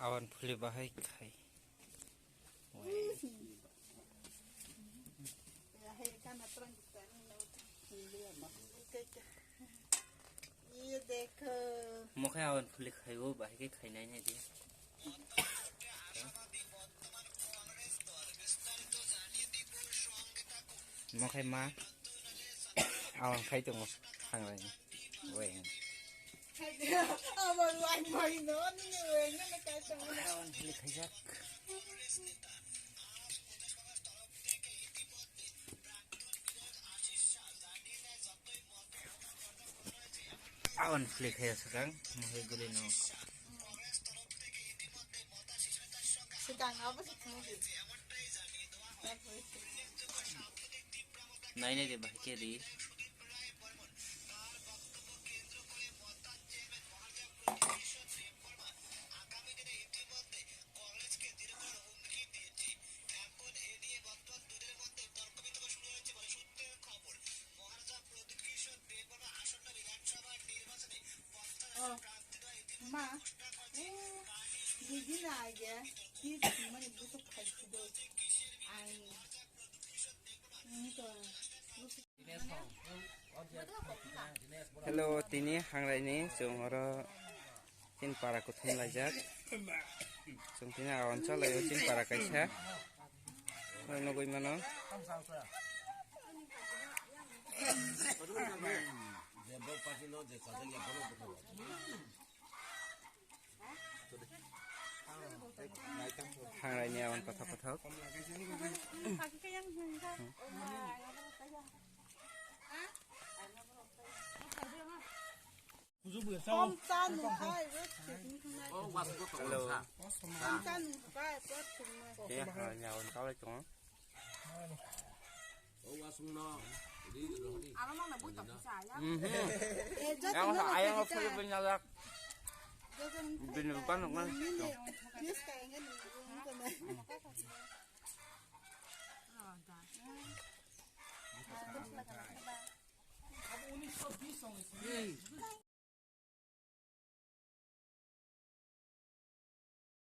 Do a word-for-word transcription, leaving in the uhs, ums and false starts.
Awan phuli bahai khai. Ye dekho. Mokhai awan phuli khai o bahai ke khai nai nai di. Mokhai ma awan khai tongo thanglai. Weng. Abo wai mai no, nini weng no ka sa. Awan phuli khaijak. Awan phuli khaiya swkang, mohai guli no. Swkang abo se thumui. Nai nai de bahai ke di. Oh, ma, eh, bigina aja, ki mani busuk khai sido. Ai, ini to, busuk. Hello, tini hangrai ni chwng oro tin para kuthum laijak. Chwng tini awan chalai o tin para kaisa. Nugui mano. Hangrai ni awan kothok kothok. Hello. Tini hangrai ni awan chalai tongo. Mhm. Yang sa ayang apa yang banyak. Bini bukan nongan.